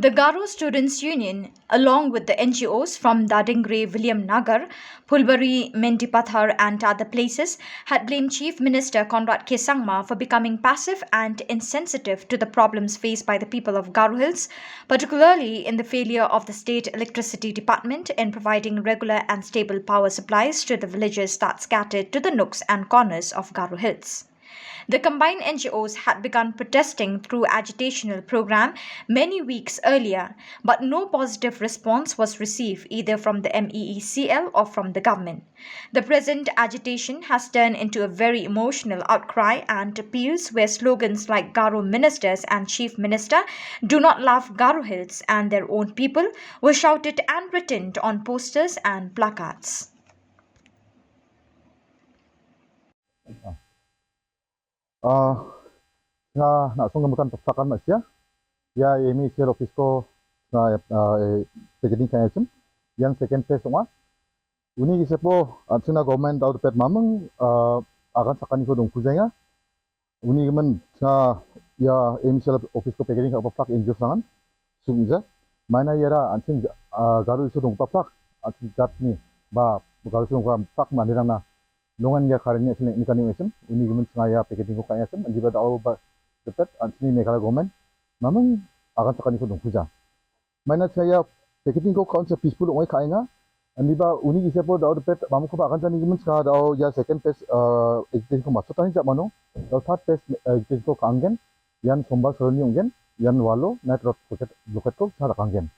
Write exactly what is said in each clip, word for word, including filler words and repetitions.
The Garo Students Union, along with the N G Os from Dadingre, William Nagar, Phulbari, Mendipathar and other places, had blamed Chief Minister Conrad K Sangma for becoming passive and insensitive to the problems faced by the people of Garo Hills, particularly in the failure of the state electricity department in providing regular and stable power supplies to the villages that scattered to the nooks and corners of Garo Hills. The combined N G Os had begun protesting through agitational program many weeks earlier, but no positive response was received either from the M E E C L or from the government. The present agitation has turned into a very emotional outcry and appeals where slogans like "Garo ministers and chief minister do not love Garo Hills and their own people" were shouted and written on posters and placards. Ah, nga na·songgimin paplakan ma·sia. Ia M E C L office-ko nga, ah, eh, picketing ka·engasim. Ian second phase ong·a. Uni gisepo an·chingna government dal·dipet mamung, ah, agan chakaniko dongpujaenga. Uni gimin nga ia M E C L office-ko picketing ka·gipa plak N G O-srangan sukja. Maina iara an·ching, ah, Garo Hills-o donggipa plak, an·ching jatni ba Garo Hills-o donggipa plak manderangna nongan ia karini asin nikani ong·esim, uni gimin changa ia picketing-ko ka·engasim, indiba da·o ba dipet, an·chingni Meghalaya government mamung agan chakaniko dongpuja. Maina changa ia picketing-ko ka·onsa peaceful ong·e ka·enga, indiba uni gisepo da·o dipet mamungkoba agan chani gimin changa da·o ia second phase, ah, agitation-ko matchotani ja·mano, da·o third phase, ah, agitation-ko ka·angen, ian Sombar soroni ong·gen, ian walo night road blockade, blockade-ko changa dakanggen.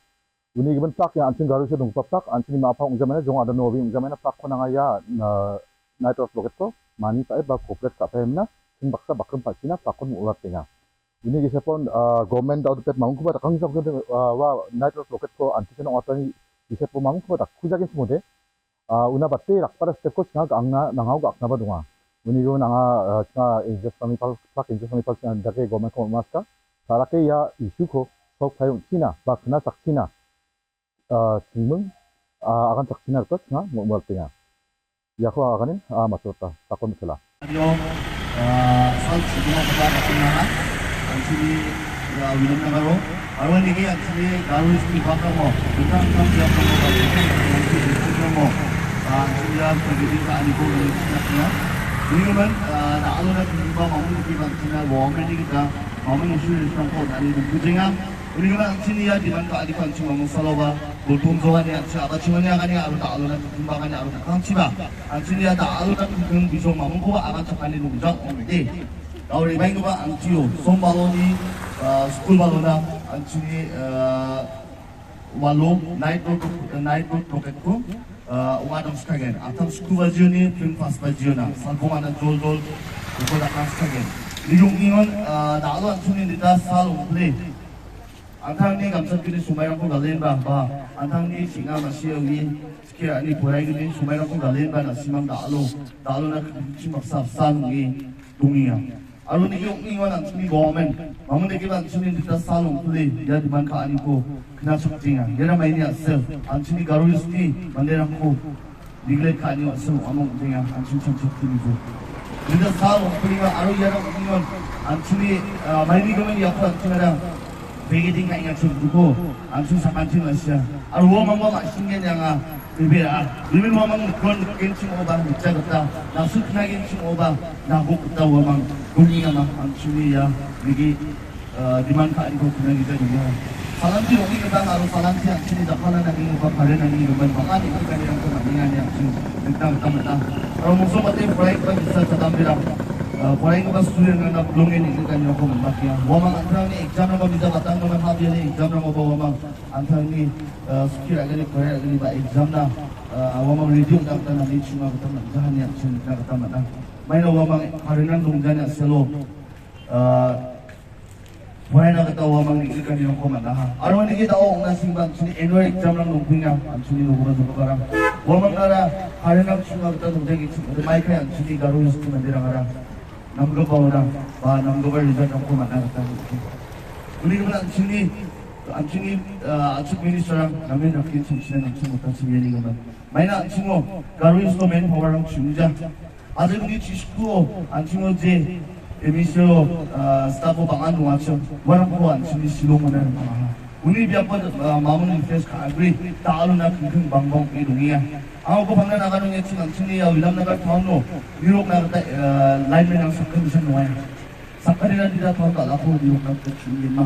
Uni gimin plak ian an·ching Garo Hills-o donggipa plak, an·chingni ma·a ong·jamaina, jong adano obi ong·jamaina plak-ko nanga ia, ah, night road blockade-ko mani pa·e ba cooperate ka·paimina, ching baksa bakrim palchina plak-kon mo·ratenga. Uni gisepon, ah, government dal·dipet mamungkoba dakangsa, ah, wa night road blockade-ko antiken ong·atani gisepo mamungkoba dakkujagen simode. Ah, una bate rakbara step-ko changa ga·angna nangao ga·aknaba donga. Uni gimin anga, ah, changa N G O-srangni pal, plak N G O-srangni pal changa dake government-ko ma·maska. Sarake ia issue-ko solve ka·e on·china ba kna·sakchina, ah, chingming, ah, agan chakchina gita changa mo·, mo·ratenga. Iako aganin, ah, matchota, sakon mitela. Radio, ah, South Sibunga Kota Katunana, an·chingni, ah, William Nagaro, aro nigi an·chingni Garo Hills-ni bakramo, dingtang dingtang biapramo, ba dingtang dingtang biapramo, ah, an·chingni ia pagiding ka·aniko nangni sinatenga. Uni gimin, ah, da·alona pagidingba mamung nigi ba an·chingna wawamreni gita, mamung issue-rangko on·ani dongpujenga. Uni gimin an·chingni ia demand ka·aniko an·ching mamung saloba, bolpom jogani an·ching abachimani agani aro da·alona kukumbagani aro dakangchiba. An·chingni ia da·alona kukum bijong mamungkoba agan chakani dongjak ong·ode. Dao rebaenggipa an·chio, sombaloni, ah, skul balona, an·chingni, ah, walo, night road, night road blockade-ko, ah, ong·a dangskagen. Atang skul bajioni, prim pas bajiona, salbong ana jol jol, uko dakangskagen. Nigi ong·engon, ah, da·alo an·chingni dita sal ong·pile. An·tangni gamchakgni somairangko galenba, ba, an·tangni ching·a ma·sia ue, skie ra·ani poraigni somairangko galenba, na·simang da·alo, da·alona kuching baksa apsan ong·e dongenga. Aro nigi ong·engon an·chingni government, mamung dake ba an·chingni dita sal ong·pile, ia demand ka·aniko knachakjenga. Iara maini a·sel, an·chingni Garo Hills-ni manderangko neglect ka·ani ong·sing ong·a ong·genga, an·ching chamchakjinibo. Dita sal ong·pilenga aro iara ong·engon an·chingni, ah, maini gimin iako an·chingara pagiding ka·enga chingko, an·ching sakantin ma·sia. Aro uamangba ma·singen ianga bebe ra·a. Gimin uamang nikron nikenching ong·oba nikja gita, na·suknagenching ong·oba nagok gita uamang dongengama an·chingni ia nigi ah, demand ka·aniko knagija donga. Salanti ong·e gitang aro salanti an·chingni jakkalna nangengipa karen nangengipa bang·a neng·giparangko man·enga ine an·ching nikna gita man·a. Aro mosong bate poraigipa bi·sa chadambirang, ah, poraigipa surirangna bilonge neng·giparangko man·bakenga. Uamang an·tangni exam-rangba bijap atangmana, ha·biani exam-rangkoba uamang an·tangni, ah, skie ra·gni, porai ra·gni ba exam-na, ah, uamang ready ong·na gita name ching·na gita man·jaha ine an·ching nikna gita man·a. Maina uamang karengrang dongjani a·selo, ah, poraina gita uamang neng·giparangko man·aha. Aro uanike da·o ong·na singba an·chingni annual exam-rang dongpenga, an·chingni nogipa jokgiparang. Uamangara karengrang ching·na gita dongjagenchim ong·ode, maikai an·chingni Garo Hills-ni manderangara namgipaona ba namgipa result-rangko man·na gita man·gen. Uni gimin an·chingni, an·chingni, ah, an·ching minister-rang namen dakgenchim an·ching gita chingenigimin. Maina an·chingo Garo Hills-o manpower-rang ching·ja. Ajagni chiskuo an·chingo je M E C-o, ah, staff-o bang·an dongachim, uarangko an·chingni Shillong-ona rim·angaha. Uni biapo, ah, mamon request ka·agri, ta·alona kingking bangbang ong·e dongenga. Anga uko pangna naga nonge ching an·chingni ia Williamnagar town-o nirokna gita, ah, lineman-rang sakgni bisan dongaia. Sakgnina dita town dal·ako nirokna gita ching·genma.